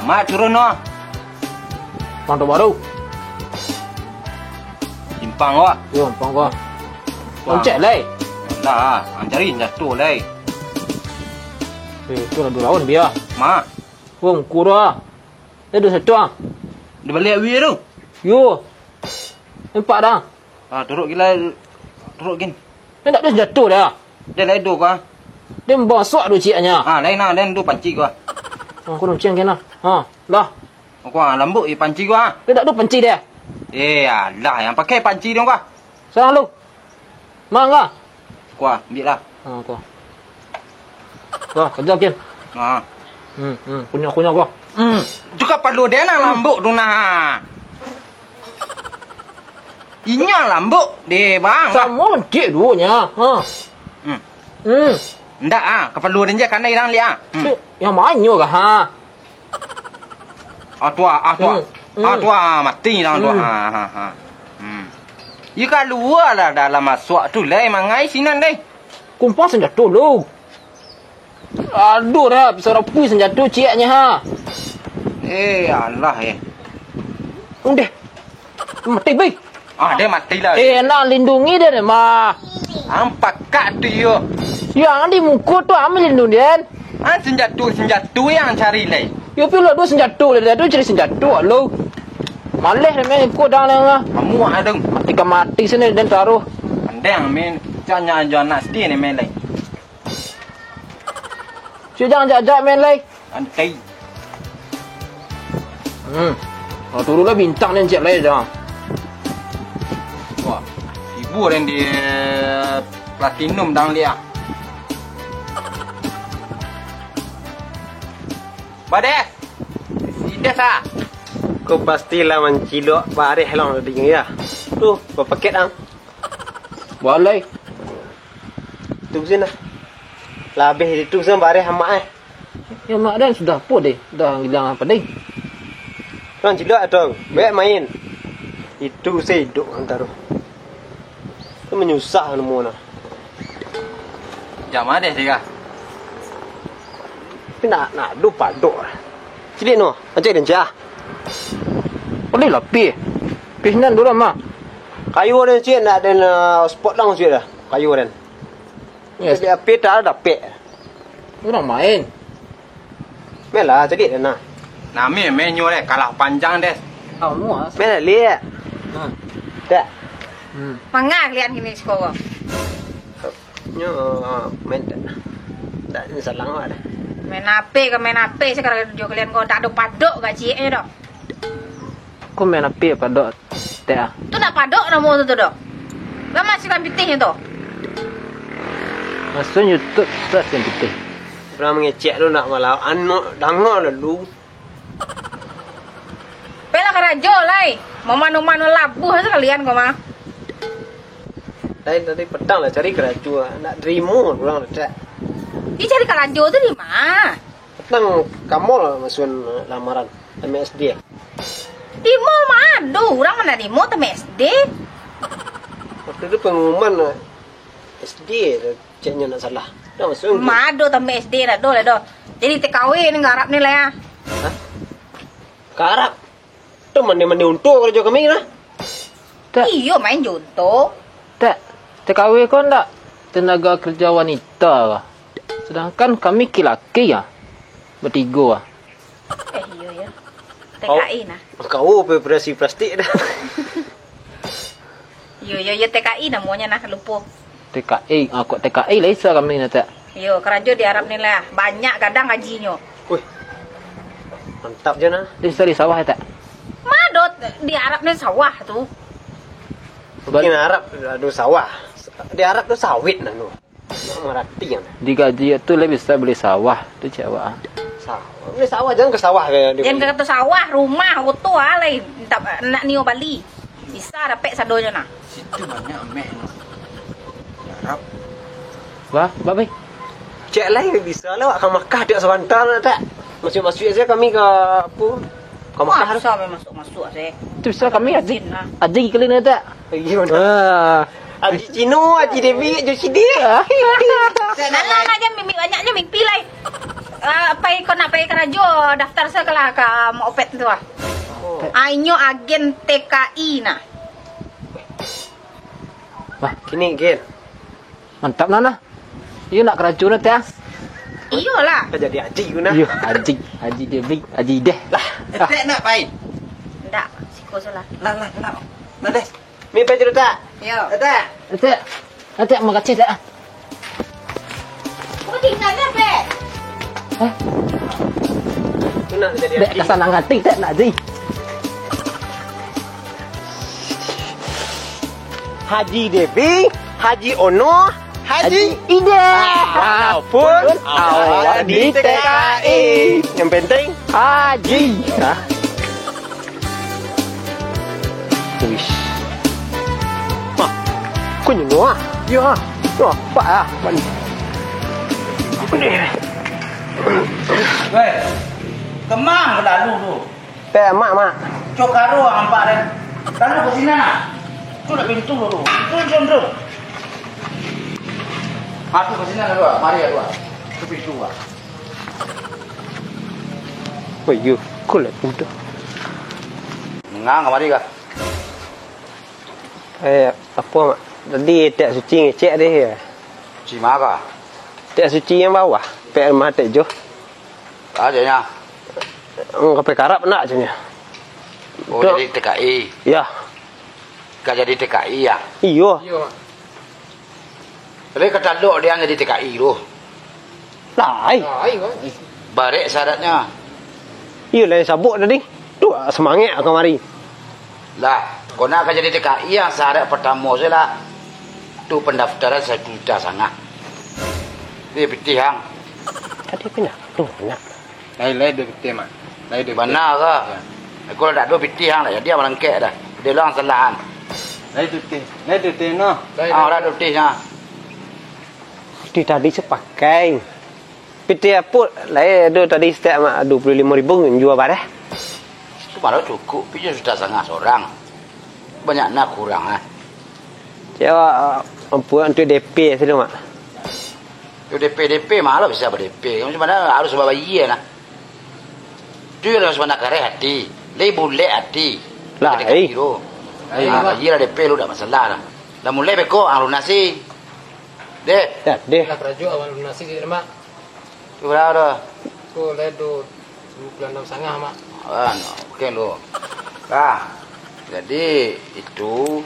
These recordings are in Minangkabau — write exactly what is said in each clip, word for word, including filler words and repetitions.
Mak, turun noh. Mantap baru. Simpang ko. Yo, simpang ko. Wah. Oncek lai. Nah, ancari jatuh lai. Eh, tu lah dua lawan bia. Ma. Wong kura. Dia dua satu ah. Dia balik wi tu. Yo. Empat dah. Ah, turuk gila. Turuk gin. Dia tak ada senjata dah. Dia lai do ko. Dia membasuak do ciaknya. Ah, lain nah, lain do panci ko. Ah, aku nunciang kena. Ha, lah. Ko ah, lambuk i panci ko ah. Dia tak ada panci dia. Eh, alah, yang pakai panci dong ko. Salah lu. Mang ah. Ko ah, ambil lah. Ha, ko. Ko, kerja kin. Ha. Hmm, hmm, kunyah-kunyah ko. Hmm. Tu kapalo dia nah lambuk tu nah. Inyo lambuk deh, bang. Samo cik duonyo. Ha. Hmm. Hmm. Ndak ah, kapalo dia je kanai dang liak ah. Hmm. Yang manyo kah ha? Ah, tu ah, ah, tu ah. Hmm. Ah, tu ah, mati dang tu. Hmm. Ha, ha, ha. Hmm. Yu kalua lah dalam masuak tu lai mangai sinan deh. Kumpang senjato lu. Aduh, dah, pisau rapi senjato ciaknya ha. Eh, alah eh. Undeh. Mati, bai. Ah, dia mati lah. Eh, nak lindungi dia deh, mah. Ang pakak tu yo. Yang di muko tu, ambil lindung dia. Ah, senjatu, senjatu yang cari lai. Yo, pi lo dua senjatu, dia tu cari senjatu, lo. Maleh dia main ko dang lah. Kamu ada. Mati ka mati sini dan taruh. Andang main, jangan jual anak sedih ni main lai. Siap, jangan ajak-ajak main lai. Antai. Hmm. Oh, turunlah bintang ni, cek lai dah. Wah, ibu orang di platinum dang liak. Badeh. Indah sa. Kau pastilah mancilok bareh long ding ya. Tu, bapaket ang. Balai. Tu sini lah. Lah habis itu sini bareh amak eh. Ya, mak dan sudah apa deh? Dah hilang apa deh? Kan cilok atau baik main. Itu saya hidup antara. Itu menyusah nemu nah. Jam mana deh tiga? Tapi nak nak adu padok lah. Cilik no, macam dia cah. Boleh lah pi. Pi sinan dulu mah. Kayu ada cik nak ada spot lang cik dah. Kayu ada. Yes. Tapi api tak ada dapik. Urang main. Main lah, cadiak dah nah. Nami main nyo deh, kalah panjang deh. Tahu muas. Main lah, liak. Nah. Tak. Hmm. Manga kalian kini siko ko? Nyo, main tak. Tak, ni salang awak dah. Main ape ka main ape, sekarang jo kalian ko, tak ada padok gaji nyo doh. Ko main ape padok, Tek, ah? Tu nak padok namo tu, tu doh. Lah masih kan pitih nyo tu. Masuk YouTube, tak sian pitih. Urang mangecek tu nak malau, anu, danga lalu. Pelah karajo lai. Mamanu-manu labuah sakalian ko mah. Tadi, tadi petang lah cari karajo, nak tarimo urang dak. Di cari karajo tu di ma? Petang ka mall masuak lamaran, M S D. Di mall ma ado urang manarimo tamat S D. Waktu tu pengumuman S D tu, ceknyo nak salah. Dah masuk. Ma ado tamat S D dah doh lah doh. Jadi T K W ni ka Arab ni lah ya. Hah? Ka Arab? Tu mandi-mandi unta karajo kami lah. Tak. Iyo, main jo unta. Tak. T K W ko ndak tenaga kerja wanita kah? Sedangkan kami laki-laki ya. Bertigo ah. Eh, iyo, iyo. T K I nah. Kau operasi plastik dah. Iyo, iyo, iyo, T K I namonyo nah, lupo. T K I, ah, kok T K I lah bisa kami nah, tak? Iyo, karajo di Arab ni lah. Banyak gadang gajinyo. Wih. Mantap je nah. Di, di sawah ya, tak? Ma ado di Arab ni sawah tu. Mungkin Arab ado sawah. Di Arab tu sawit nah tu. Nak marati kan? Digaji tu lah bisa beli sawah tu cewek ah. Sawah. Beli sawah, jangan ka sawah ka dia. Jangan ka kato sawah, rumah, oto ah lai. Nak nio bali. Bisa dapek sadonyo nah. Situ banyak amek. Arab. Wah, babi. Cek lai bisa lah awak ka Makkah tiok sabanta nak tak? Masuk-masuk sajo kami ka apo? Ka Makkah tu. Masa main masuk-masuk sajo. Tu bisa kami aji. Izin lah. Aji kali ni tak? Iyo, dah. Ah. Aji Cino, Aji Dewi, Aji Sidi. Salah lah, kan mimik banyaknyo mimpi lai. Ah, pai ko nak pai karajo, daftar sajolah ka Mak Opet tu ah. Oh. Ah, inyo agen T K I nah. Wah, kini gen. Mantap nah, nah. Iyo nak karajo nah, Teh. Iyolah. Ka jadi haji ku nah. Iyo, haji, haji Devi, haji Ideh. Lah, Etek nak pai? Ndak, siko sajolah. Lah, lah, lah. Nah, Des. Mi pai dulu, Tak? Yo. Tak? Etek, Etek makasih, Tak. Kau tinggalnya, Pek? Hah? Tu nak jadi Dek, haji. Kasanang hati, Tek, nak haji. Haji Devi, Haji Ono, Haji Haji Ida. Ah, walaupun awak di T K I. Yang penting haji. Hah? Uish. Hah? Kau nyenuah? Yo, ha. Yo, pak ah. Balik. Weh, kemang belalu tu. Eh, mak, mak. Cokaro nampak den. Lalu ka sinan nah. Tu nak pintu tu. Tu, tu, tu. Ah, tu ka sinan dulu. Mari dulu. Tu pintu ah. Oh iyo, ko lah pintu. Ngang kamari kah? Eh, apo, mak? Tadi Tek Suci ngecek deh. Suci ma kah? Tek Suci yang bawah, pek rumah Tek Jo. Ajaknyo. Ka pai karap nak, ajaknyo. Oh, Dok. Jadi T K I. Ya. Ka jadi T K I ya? Iyo. Iyo, Mak. Tapi ka talok dia jadi T K I tu. Lai. Lai, Mak. Barek syaratnyo. Iyo, lai sabuk tadi. Tu semangat kamari. Lah, kok nak ka jadi T K I yang syarat pertamo se lah. Tu pendaftaran satu juta sangah. Ni pitih ang. Tadi pindah. Tu pindah. Lai, lai duo pitih, Mak. Lai duo pitih. Bana ka? Ya. Aku lah dak duo pitih ang lah. Jadi ang barangkek dah. Dia ulang salahan. Lai duo pitih. Lai duo pitih no. Ah, lah duo pitih nah. Pitih tadi sepakai. Pitih apuk lai ado tadi stek mak duo puluah limo ribu jua bareh. Tu malah cukup, pi jo sudah sangah sorang. Banyak nak kurang ah. Cewek, ah, ampuan tu D P situ, Mak. Tu D P, D P malah bisa ba-D P. Cuma harus babayia nah. Tu lah sabana kareh ati. Lai bulek ati. Lah, Ketika eh. Kiro. Eh. Ah, bayialah D P lu, dak masalah lah. Lah mulai beko, ang lunasi. Deh. Ya, deh. Lah karajo awak lunasi je, Mak. Tu bara tu? Ko lai tu, limo puluah anam satangah, Mak. Ah, no. Oke lu. Lah. Jadi itu,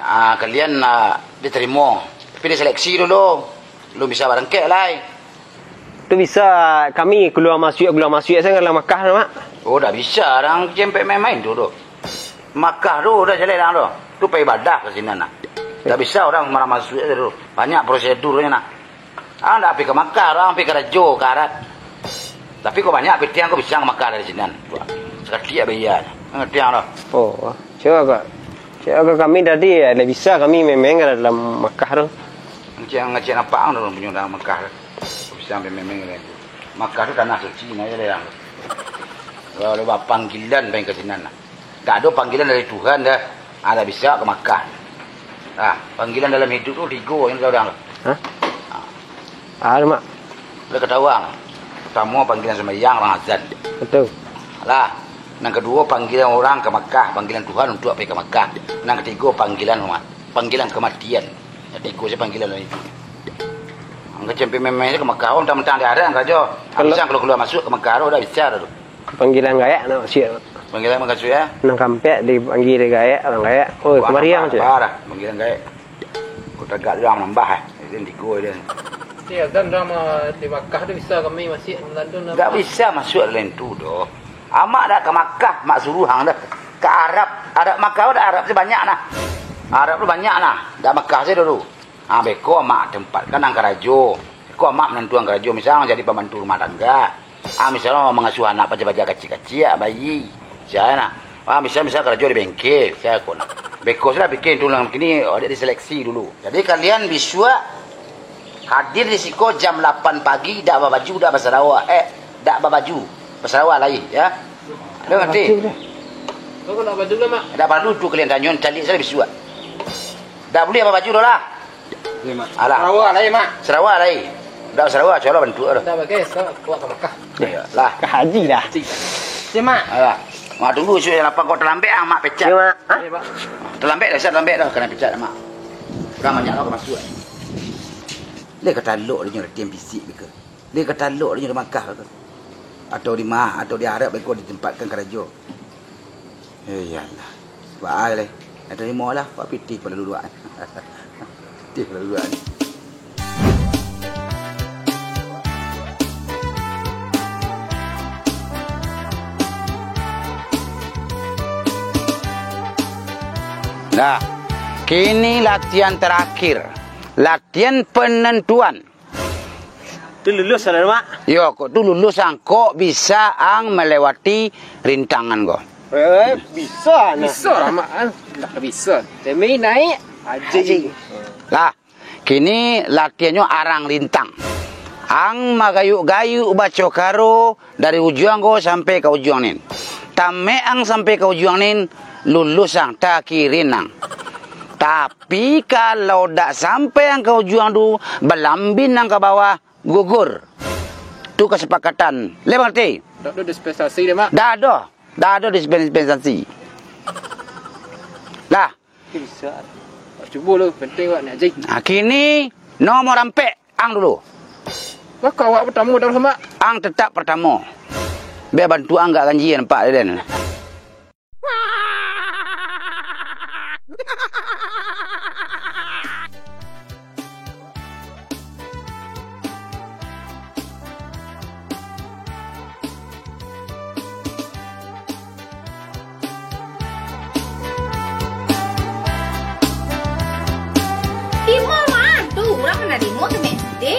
ah, kalian, ah, diterimo. Tapi diseleksi dulu. Belum bisa barangkek lai. Tu bisa kami kalua masuak, kalua masuak sajo dalam Makkah tu, Mak. Oh, dak bisa urang cempek main-main tu, tu. Makkah tu dak jaleh urang tu. Tu pai ibadah ka sinan nah. Dak bisa urang marah masuak sajo tu. Banyak prosedurnyo nah. Ah, dak pai ka Makkah, urang pai karajo ka Arab. Tapi kok banyak pitih ko bisa ka Makkah dari sinan. Sakatiak bayia. Ngerti ang tu? Oh, cubo agak. Cubo agak kami tadi, ya, dak bisa kami main-main ka dalam Makkah tu. Ngecek, ngecek nampak ang tu punyo dalam Makkah tu. Bisa main-main ka dalam. Makkah tu tanah suci, nah, ya, yang. Kalau panggilan pai ka sinan nah. Dak ado panggilan dari Tuhan dah. Ah, dak bisa ka Makkah. Ah, panggilan dalam hidup tu tigo yang tahu dah. Hah? Ah. Ah, Mak. Lah katahuan. Pertamo, panggilan sumbayang, urang azan. Betul. Lah. Nan kaduo, panggilan urang ka Makkah, panggilan Tuhan untuak pai ka Makkah. Nan katigo, panggilan ma-, panggilan kamatian. Nan katigo se panggilan dalam hidup. Angka cempek main-main se ka Makkah, oh, mentang-mentang di akhirat karajo. Kalau bisa kalua-kalua masuak ka Makkah, dak bisa dah tu. Panggilan gaek nak masuak. Panggilan masuak, ya? Nan kampek dipanggia gaek, urang gaek. Oh, kamari ang, cek. Parah, panggilan gaek. Kok tagak tu urang manambah, eh. Itu tigo dia. Ti azan urang ma-, di Makkah tu bisa kami masuak, London. Dak bisa masuak dalam tu doh. Amak dak ka Makkah, mak suruah ang dah. Ka Arab, Arab Makkah dak Arab tu banyak nah. Arab tu banyak nah, dak Makkah sajo dulu. Ah, beko amak tempatkan ang karajo. Beko amak manantuan karajo, misal ang jadi pambantu rumah tangga. Ah, misal ang mangasuah anak paja-paja kaciak-kaciak, bayi. Misal nah. Ah, misal, misal karajo di bengkel, misal ko nah. Beko sudah bikin tu lah, kini awak diseleksi dulu. Jadi kalian bisuak hadir di siko jam lapan pagi, dak babaju, dak basarawa, eh, dak babaju. Basarawa lai, ya. Dah ngerti? Baju dah. Kau nak baju dah, Mak? Dak paralu tu kalian tanyo, caliak sajo bisuak. Dak buliah babaju doh lah. Iya, Mak. Alah. Sarawa lai, Mak. Sarawa lai. Dah sarawa, cuba bantuak tu. Dah bagai, so, awak ka Makkah. Iyolah. Ka haji dah. Haji. Cik Mak. Alah. Mak tunggu isuak jam lapan, kau talambek ah, Mak pecat. Iyo, Mak. Ha? Iyo, Pak. Talambek dah, talambek dah, kanai pecat Mak. Urang banyak lah ka masuak. Lai ka talok dek inyo latihan fisik beko. Lai ka talok dek inyo di Makkah tu. Atau di ma, atau di Arab beko ditempatkan karajo. Eh, iyolah. Baa lai. Nan tarimo lah, wak pitih pala duduak. Pitih pala duduak. Nah, kini latihan terakhir. Latihan penentuan. Tu lulus lah, Mak. Yo, kok tu lulus ang, kok bisa ang melewati rintangan ko. Eh, bisa nah. Bisa lah, Mak. Ndak bisa. Temi naik, haji. Haji. Lah, kini latihannyo arang rintang. Ang magayuk-gayuk baco karo dari ujuang ko sampai ka ujuang nin. Tamek ang sampai ka ujuang nin, lulus ang, takirin ang. Tapi, kalau dak sampai ang ka ujuang tu, balambin ang ka bawah, gugur. Tu kasapakatan. Lai mangarti? Dak ado dispensasi deh, Mak. Dak ado. Dak ado dispen-, dispensasi. Lah. Bisa. Cubo lo, penting wak ni, Haji. Nah, kini nomor ampek ang dulu. Lah, kok awak pertamo dah, Mak? Ang tetap pertamo. Bia bantuak ang agak ganjia nampak den. Timo mah tu, urang manarimo tu mesti.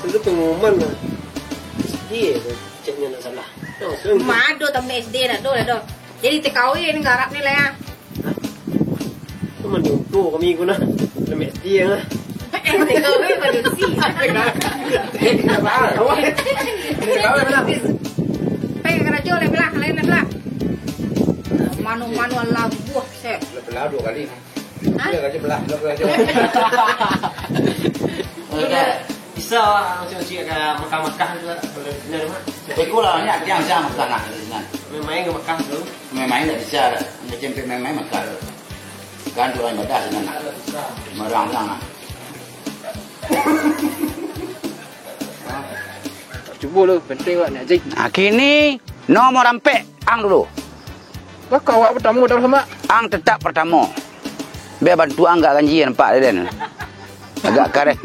Itu pengumuman lah. Sedih ya, ceknya nak salah. Mado tamat S D dak do, dak do. Jadi T K W ni garap ni lah ya. Itu manduko kami guna. Tamat S D ya lah. Eh, T K W padusi. Awak. T K W mana? Pai karajo lah belah, lain lah belah. Mano-mano lah buah, seh. Lah belah dua kali. Hah? Iya, gaji belah, belah, belah, belah. Oke. Bisa, ah, ucik-ucik ka Makkah-Makkah tu, kalau di sini rumah. Iko lah, ni ati ang sa Makkah nah, di sini. Main-main ka Makkah tu. Main-main dak bisa dah. Macam main-main Makkah tu. Kan tu urang ibadah sinan nah. Marang-marang nah. Cubo lo, penting wak ni, Haji. Nah, kini nomor ampek ang dulu. Lah, kok awak pertamo dah, Mak? Ang tetap pertamo. Bia bantuak ang agak ganjia nampak den. Agak kareh.